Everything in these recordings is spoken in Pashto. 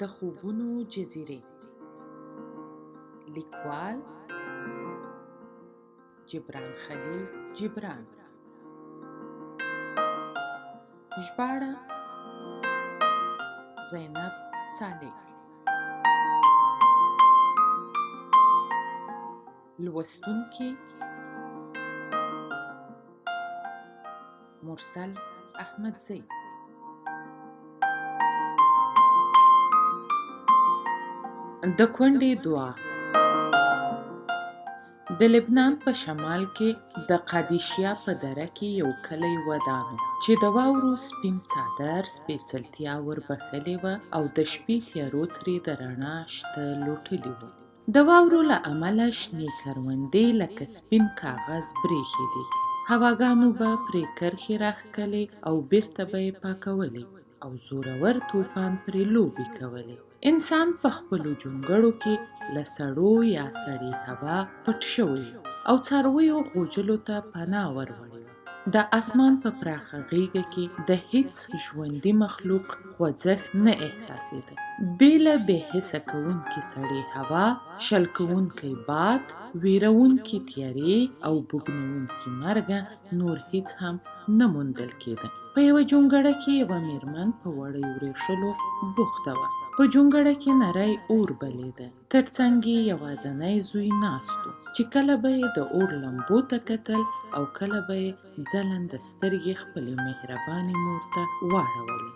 د خوبونو جزیرې، لیکوال جبران خلیل جبران، ژباړه زینب سالک، لوستونکي مرسل احمدزی. د کونډې دعا. د لبنان په شمال کې د قادیشیا په دره کې یو کلی ودان و چې د واورو سپین څادر سپېڅلتیا وربښلې وه او د شپې تیارو ترې د رڼا شته لوټلي وو. د واورو له امله شنې کروندې لکه سپین کاغذ برېښېدې. هواګانو به پرې کرښې راښکلې او بېرته به یې پاکولې او زورور توپان پرې لوبې کولې. انسان په خپلو جونګړو کې له سړو یا سړې هوا پټ شوی و او څارویو غوجلو ته پناه ور وړې وه. د اسمان په پراخه غېږه کې د هېڅ ژوندي مخلوق خوځښت نه احساسېده. بې له بې حسه کوونکې سړې هوا، شل کوونکی باد، وېروونکې تیارې او بوږنوونکي مرګه نور هېڅ هم نه موندل کېده. په یوه جونګړه کې یوه مېرمن په وړیو رېښلو بوخته وه. په جونګړه کې نری اور بلېده. تر څنګ یې یواځنی زوی ناست و، چې کله به یې د اور لمبو ته کتل او کله به یې ځلنده سترګې خپلې مهربانې مور ته واړولې.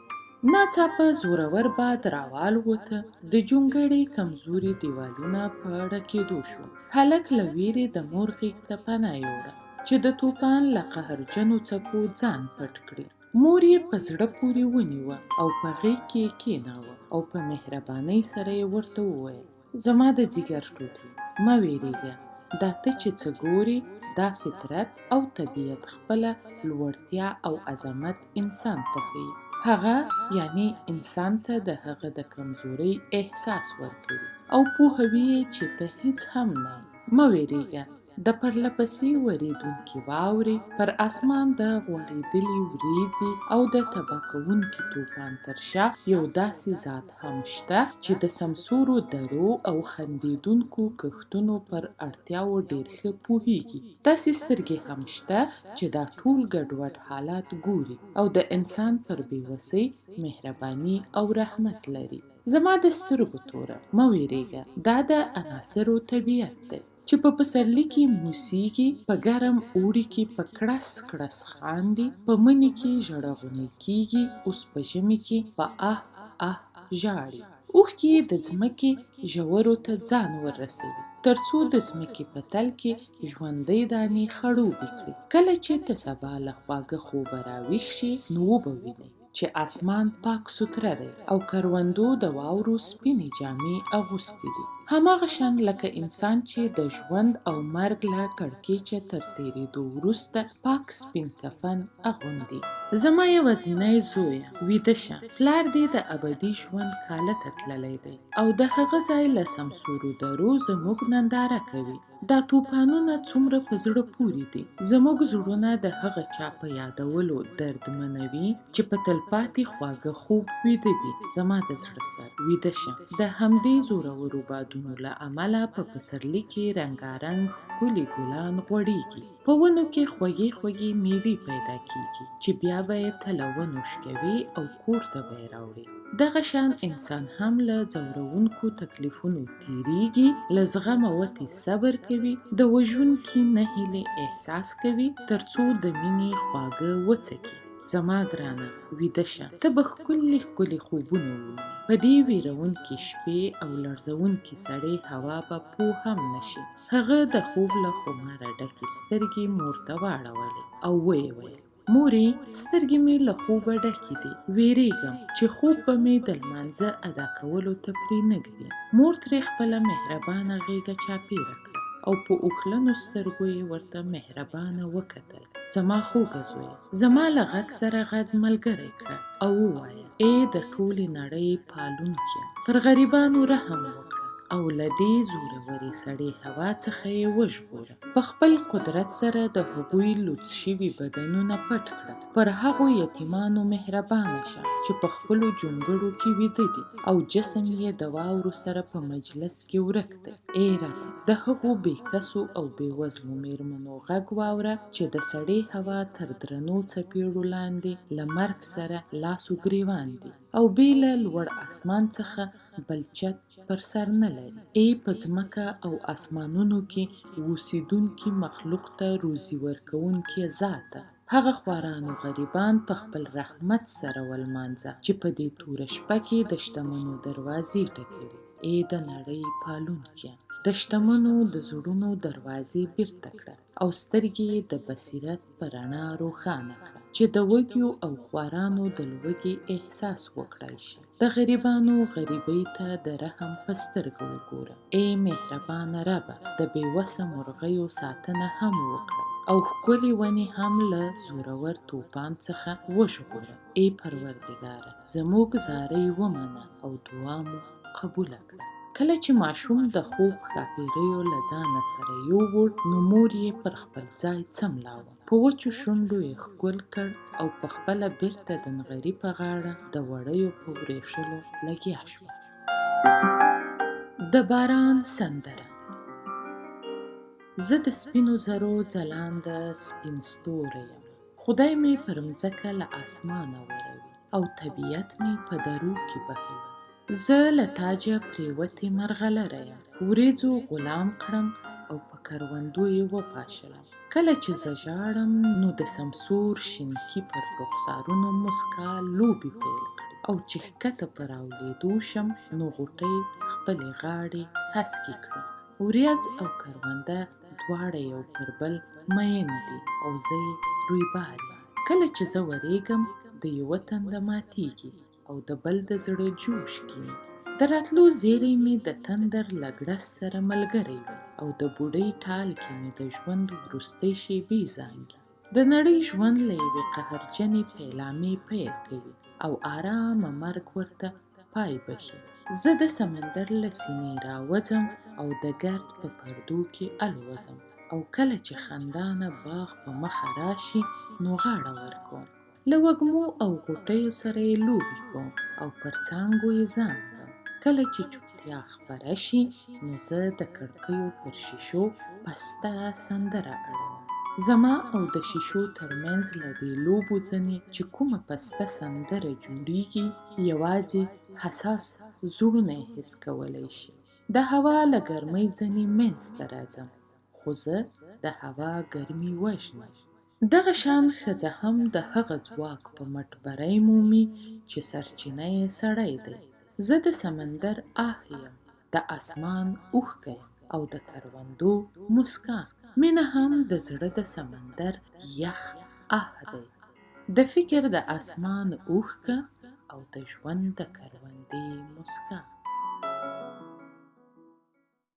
ناڅاپه زورور باد راوالوته، د جونګړې کمزوري دېوالونه په ړکېدو شول. هلک له وېرې د مور غېږ ته پناه یوړه، چې د توپان له قهرجنو څپو ځان پټ کړي. مور یې په زړه پورې ونیوه او په غېږ کې یې کېناوه او په مهربانۍ سره یې ورته وویل، زما د ځیګر ټوټې، مه وېرېږه، دا ته چې څه ګورې، دا فطرت او طبیعت خپله لوړتیا او عظمت انسان ته ښيي. هغه یعنې انسان ته د هغه د کمزورۍ احساس ورکوي او پوهوي یې چې ته هیڅ هم نه یې. مه وېرېږه، د پرلپسې ورېدونکې واورې، پر اسمان د غوړېدلي ورېځې او د تباه کوونکي توپان تر شا یو داسې ذات هم شته چې د سمسورو درو او خندېدونکو کښتونو پر اړتیاوو ډېر ښه پوهېږي. داسې سترګې هم شته چې دا ټول ګډوډ حالات ګوري او د انسان پر بې وسۍ مهرباني او رحمت لري. زما د سترګو توره، مه وېرېږه، دا د عناصرو طبیعت دی. چې په پسرلي کې موسیږي، په ګرم اوړي کې په کړس کړس خاندي، په مني کې ژړغونی کیږي، اوس په ژمي کې په اه اه ژاړي. اوښکې یې د ځمکې ژورو ته ځان ور رسوي، تر څو د ځمکې په تل کې ژوندۍ دانې خړوبې کړي. کله چې ته سبا له خواږه خوبه راویښ شې، نو وبه وینې. چې اسمان پاک سوتره دی او کروندو د واورو سپینې جامې اغوستې دي. هماغه شان لکه انسان چې د ژوند او مرګ له کړکېچه تر تېرېدو وروسته پاک سپین کفن اغوندي. زما یوازینی زویه! ویده شه، پلار دې د ابدي ژوند کاله ته تللی دی او د هغه ځای له سمسورو درو زموږ ننداره کوي. دا توپانونه څومره په زړه پورې دي. زموږ زړونه د هغه چا په یادولو دردمنوي چې په تلپاتې خواږه خوب ویده دي. زما د زړه سر، ویده شه. د همدې زورورو بادونو له امله په پسرلي کې رنګارنګ ښکلي ګلان غوړېږي. په ونو کې خوږې خوږې مېوې پیدا کېږي چې بیا به یې ته له ونو شکوې او کور ته به یې راوړې. دغه شان انسان هم له ځورونکو تکلیفونو تېرېږي، له زغمه وتی صبر کوي، د وژونکي نه هیلې احساس کوي تر څو د مینې خواږه وڅکي. زما ګرانه! ویده شه، ته به ښکلي ښکلي خوبونه ووینې. په دې وېروونکې شپې او لړزوونکې سړې هوا به پوه هم نه شې. هغه د خوب له خماره ډکې سترګې مور ته واړولې او ویې ویل، مورې! سترګې مې له خوبه ډکې دي، وېرېږم، چې خوب به مې د لمانځه ادا کولو ته پرې نه ږدي. مور ترې خپله مهربانه غېږه چاپېره کړه او په اوښلنو سترګو یې ورته مهربانه وکتل، زما خوږه زویه! زما له غږ سره غږ ملګری کړه او ووایه، ای د ټولې نړۍ پالونکیه! پر غریبانو رحم وکړه. او له دې زورورې سړې هوا څخه یې وژغوره. په خپل قدرت سره د هغوی لوڅ شوي بدنونه پټ کړه. پر هغو یتیمانو مهربانه شه چې په خپلو جونګړو کې ویده دي او جسم یې د واورو سره په مجلس کې ورک دی. ای ربه! د هغو بې کسو او بې وزلو مېرمنو غږ واوره چې د سړې هوا تر درنو څپېړو لاندې له مرګ سره لاس و ګرېوان دي او بې له لوړ اسمان څخه بل چت پر سر نه لري. ای په ځمکه او اسمانونو کې اوسېدونکي مخلوق ته روزي ورکوونکیه ذاته! هغه خواران و غریبان په خپل رحمت سره ولمانځه چې په دې توره شپه کې د شتمنو دروازې ټکوي. ای د نړۍ پالونکیه! د شتمنو د زړونو دروازې بیرته کړه او سترګې یې د بصیرت په رڼا روښانه کړه چې د وږیو او خوارانو د لوږې احساس وکړای شي. د غریبانو غریبۍ ته د رحم په سترګه وګوره. ای مهربانه ربه! د بې وسه مرغیو ساتنه هم وکړه او ښکلې ونې هم له زورور توپان څخه وژغوره. ای پروردګاره! زموږ زارۍ ومنه او دعا مو قبوله کړه. کله چې ماشوم د خوب ښاپېریو له ځانه سره یووړ، نو مور یې پر خپل ځای څملاوه. په وچو شونډو یې ښکل کړ او په خپله بیرته د نغري په غاړه د وړیو په ورېښلو لګیا شوه. د باران سندره. زه د سپینو زرو ځلانده سپین ستوری یم. خدای مې پر مځکه له اسمانه وروي او طبیعت مې په درو کې بهوي. زه له تاجه پرېوتې مرغلره یم، ورېځو غلام کړم او په کروندو یې وپاشلم. کله چې زه ژاړم نو د سمسور شینکي پر رخسارونو موسکا لوبې پیل کړي او چې ښکته په راولېدو شم نو غوټۍ خپلې غاړې هسکې کړي. وریځ او کرونده دواړه یو پر بل مئین دي او زه یې رویبار یم. کله چې زه ورېږم د یوه تنده ماتېږي او د بل د زړه جوش کیني. د راتلو زیری مې د تندر له ګړز سره ملګری وي او د بوډۍ ټال کې مې د ژوند وروستۍ شېبې زانګي. د نړۍ ژوند له یوې قهرجنې پیلامې پیل کوي او آرامه مرګ ورته پای بښي. زه د سمندر له سینې راوځم او د ګرد په پردو کې الوزم او کله چې خندانه باغ په مخه راشي نو غاړه ورکوم. له وږمو او غوټیو سره یې لوبې کوم او پر څانګو یې زانګم. کله چې چوپتیا خپره شي نو زه د کړکیو پر شیشو پسته سندره اړوم. زما او د شیشو تر منځ له دې لوبو ځنې چې کومه پسته سندره جوړېږي، یواځې حساس زړونه یې حس کولی شي. د هوا له ګرمۍ ځنې منځ ته راځم، خو زه د هوا ګرمي وژنم. دغه شان ښځه هم د هغه ځواک په مټ بری مومي چې سرچینه یې سړی دی. زه د سمندر آه یم، د اسمان اوښکه یم او د کروندو موسکا. مینه هم د زړه د سمندر یخ آه دی. د فکر د اسمان اوښکه او د ژوند د کروندې موسکا.